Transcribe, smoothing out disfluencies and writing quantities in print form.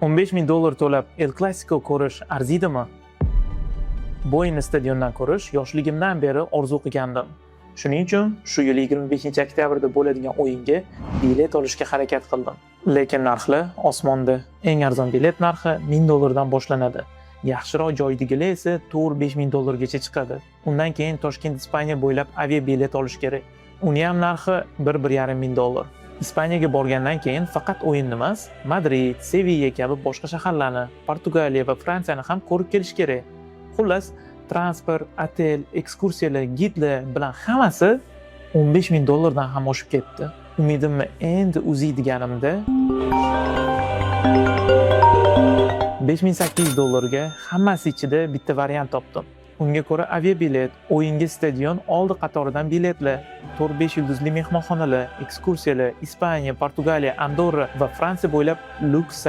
15 ming dollar to'lab El Clasico ko'rish arziydimi? Bu o'yinni stadiondan ko'rish yoshligimdan beri orzu qilgandim. Shuning uchun shu yil 25-oktyabrda bo'ladigan o'yinga bilet olishga harakat qildim. Lekin narxlar osmonda. Eng arzon bilet narxi 1000 dollardan boshlanadi. Yaxshiroq joydagilar esa 4-5 ming dollargacha chiqadi. Undan keyin Toshkent Ispaniya bo'ylab aviabilet olish kerak. Uni ham narxi 1-1,5 ming dollar. Ispaniyaga borgandan keyin faqat o'yinni emas, Madrid, Sevilla kabi boshqa shaharlarni, Portugaliya va Fransiyani ham ko'rib kelish kerak. Xullas, transport, otel, ekskursiyalar, gidlar bilan hammasi 15 ming dollardan ham oshib ketdi. Umidimni endi uzay deganimda 5800 dollarga hammasi ichida bitta variant topdim. Unga ko'ra aviabilet, o'yinga stadion oldi qatoridan biletlar, 4-5 yulduzli mehmonxonalar, ekskursiyalar, Ispaniya, Portugaliya, Andorra va Fransiya bo'ylab lyuks